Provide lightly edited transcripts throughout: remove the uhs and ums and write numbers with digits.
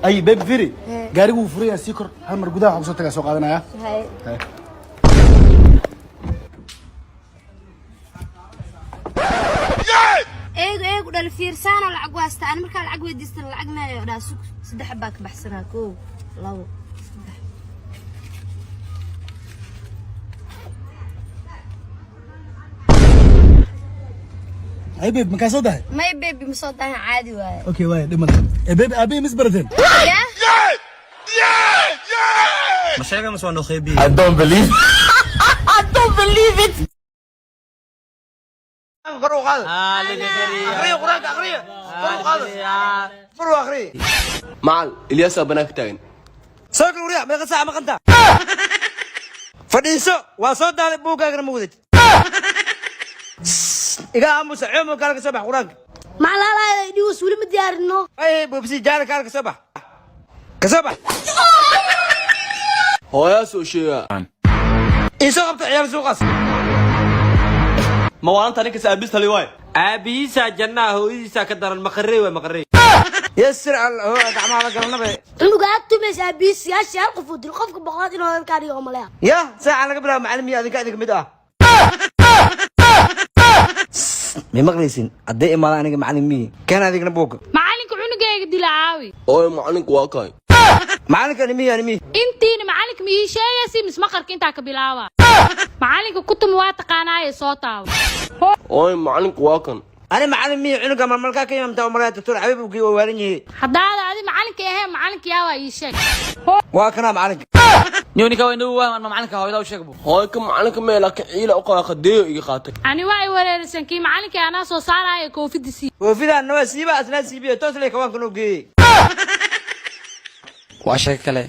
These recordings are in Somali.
Ay baby, firi, gaarigu wuu furayaa, sii kor hal mar, gudaha waxaa kusoo tagaa, soo qaadanaya. Hay. Hay. Eegu eegu dhal, fiirsaanoo lacag waasta. Ani markaa lacag weydiistan lacag maayo dhaa. Sug, saddex baa ka baxsanaa: kow, labo, saddex. Ay baby, makaa soo dahay? May baby, ma soo dahan, caadi waaye. Okay, waaya, dhib male. Ee baby, aabihii mis barateen? Ya. Ma sheega mase waa noo qeybiye? I don't believe. Kor u qaada, akhriya Qur-aanka, akhriya, kor u qaada, kor u akhriya. Macal Ilyaasaa banaanka taagan. Soo kal wariya, meeqa saaca maqanta? Fadhiiso, waa soo daalay, buuggaagana ma wadatid. Iga aamusa, coomo, kaala ka soo bax Qur-aanka. Maclaalaada dhiwas, weli ma diyaarino. Ay boobsi jaala, kaala ka soo bax, ka soo bax. Hooyaa soo sheegaa. Iisoo qabta ciyaal suuqaas. Ma waalanta ninkas? Aabiis tali waay. Aabihiisaa jannaha, hooyadiisaa ka daran. Maqarey waay, maqarey. Yasir al hoo gacmaha la galnabe. Cunuga aad tumaysa aabihiis hal qof uu dilo, qofka boqolaad inuu hadalkaa dhigo maleya. Ya saaca laga bilaabo macalin miya adinka idinka mid ah may maqlaysin? Hadday imaadaan, aniga macalin miyi kan adigna buugga. Macalinka cunugayga dila caawi. Ooy, macalinku waa kahay. Macalinka animiyi, animiyi. Intiina macalinka ma ii sheegaysi mis maqarka intaa ka bilaaba? Macalinka kutuma waa taqaanaaye, soo taabo. Ooy, macalinku waa kan. Ani macalin miyi, cunuga malmalkaa ka imamtaa umalaya Doctor Xabiib uu waa waalan yahay. Haddaada adi macalinka ahayn, macalinka yaa waa? Ii sheeg. Waa kanaa macalinka. Niyo, ninka waa inuu waa macalinka, hooyada u sheeg bu. Hooy, ka macalinka mee, laakiin ciila u qabaa, qadeeyo iga qaatay. Ani waa i wareerisan. Kii macalinka anaa soo saaraayo koofidisii. Koofidaanna waa siiba, asnaa siibiyo, toos ley kawaanka noo geeyey. Waa sheeko kale.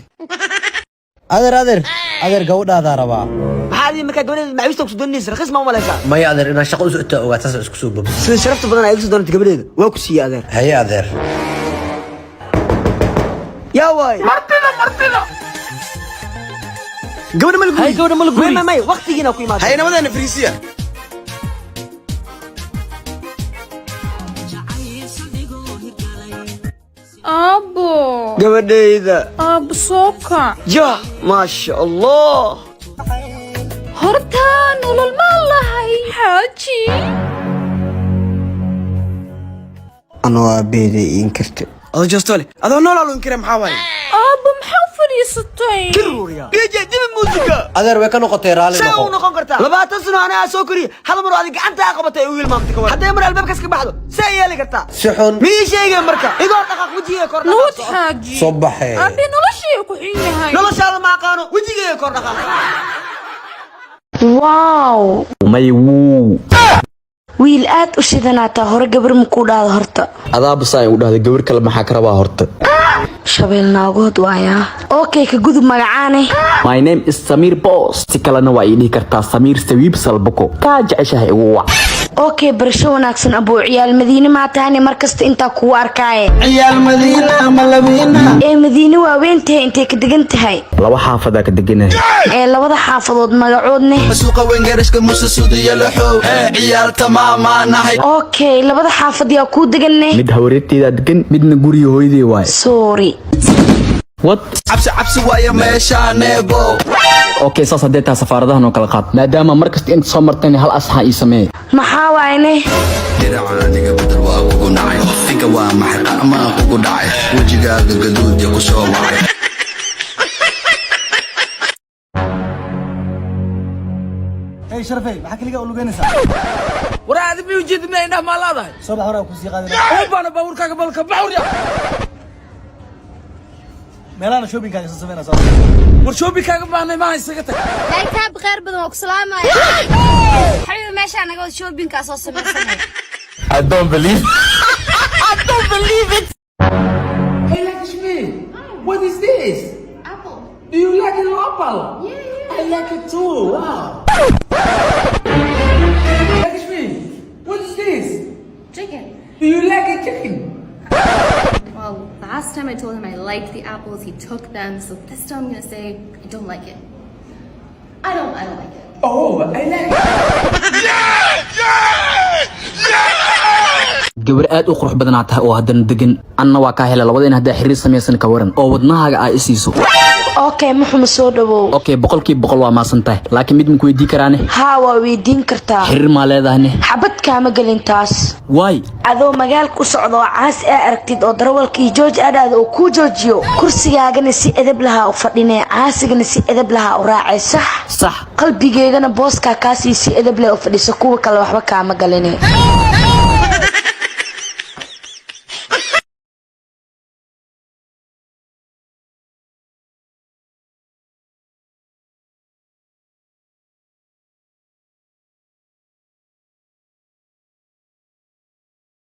Adeer, adeer, adeer, gabadhaadaa rabaa. Maxaa adii markaa gabadheeda macawiista kusu doonaysa? Rakhis ma umalaysaa? Maya adeer, inaan shaqo u socotaa ogaa, saas isku soo bobo. Sida sharafta badan ay iga soo doonatay gabadheeda, waa ku siiyey adeer. Haye adeer. Yaa waay martida, martida gabadha ma la Hay, gabadha ma la guuri. May, may, waqtigiina ku imaatay. Hay, nabadana fariisiya. Aabbo. Gabadhayda. Aabbo, soo kac. Ya maasha Allah. Horta nolol maan lahay, xaaji. Anoo aabeeday iin karta. Adoo joostole, adoo noolaa lu inkira, maxaa waaye? Aabbo, maxaa fadhiisatay? DJ, dibi muusika. Adeer, way ka noqotay, raalli See u noqo. Noqon kartaa 20 sano anaa soo koriye, hal mar oo adig gacanta aa qabatay u hilmaamtay, ka war hadday mar albaabkaas ka baxdo, see yeeli kartaa? Si xun. Mi ii sheegay marka igoo dhaqaaq, wejigayga kor Nuud. dhaqaaq. Xaaji. Soo baxee. Aabe, noloshii ku xun yahay. Noloshaada ma aqaano, wejigayga kor dhaqaaq. Wow. May wuu. Wiil aad u shidanaataa, hore gabar makuu dhaada horta? Adaa basaan igu dhahday, gabar kale maxaa ka rabaa horta? Shabeel naagood waayaa. Okay, ka gudub, magacaane? My name is Samir Boss, si kalena waa ii dhihi kartaa Samiir Sawiib Salboko, kaa jeceshahay igu wac. Okay, barasho wanaagsan abuu. Ciyaal Madiine maa tahane? Markasta intaa kugu arkaaye. Ciyaal Madiina ama labiina. Ee Madiine waa weyntahay, intay ka degan tahay? Laba xaafadaa ka deganahay. Ee labada xaafadood magacoodne? Suuqa weyn, garashka Muuse Suudiya Laxow, ciyaal tamaamaanahay. Okay, labada xaafad yaa kuu deganne? Mid hawareerteedaa degan, midna guriga hooyadii waaye. Sorry. What? Cabsi cabsi waaye meeshaaneebo. Okay, saas haddee tahay, safaaradahan oo kala qaad, maadaama mar kasta inta soo martayna hal asxaan ii sameeye. Maxaa waayne? Dhinacan adiga bedel waa kugu nacay, finka waa maxay? Qacmaa kugu dhacay, wejigaaga gaduud ya ku soo wacay. Hey sharafey, maxaa kaligaa u lugeynaysaa? Waraa, adi mi ujeedid? Ma indhaha maa laadahay? Soo bax, horaa kusii qaadina. U baana baabuurkaaga, balka baxurya. Meelahana shoppingkaaga soo samaynaysaa. War shoppingkaaga baahnay maaha, isaga tag. Laakiin khayr badan, waa ku salaamaya. Xabibi, meeshaa naga wad, shoppingkaa soo samaysanay. I don't believe. Hey Lakshmi, what is this? Apple. Do you like an apple? Yeah, I like it too. Wow. Lakshmi, what is this? Chicken. Do you like a chicken? Well, last time I told him I liked the apples, he took them, so this time I'm gonna say I don't like it. I don't like it. Oh, I like it. Gabar aad u qurux badanaa tahay oo haddana degan. Anna waa kaa hela. Labada in haddaa xiriir samaysan, ka waran oo wadnahaaga aa i siiso? Okay, muxuma soo dhawow. Okay, 100% waa maasan tahay, laakiin mid maku weydii karaane? Haa, waa weydiin kartaa. Xiriir maa leedahane? Xabad kaama gelin taas. Waay? Adoo magaalka u socda oo caas aa aragtid oo darawalkii jooj adhaada oo kuu joojiyo, kursigaagana si edeb lahaa u fadhinee, caasigana si edeb lahaa u raacay, sax? Sax. Qalbigeygana booskaa kaasii si edeb leh u fadhiso, kuwa kale waxba kaama galine.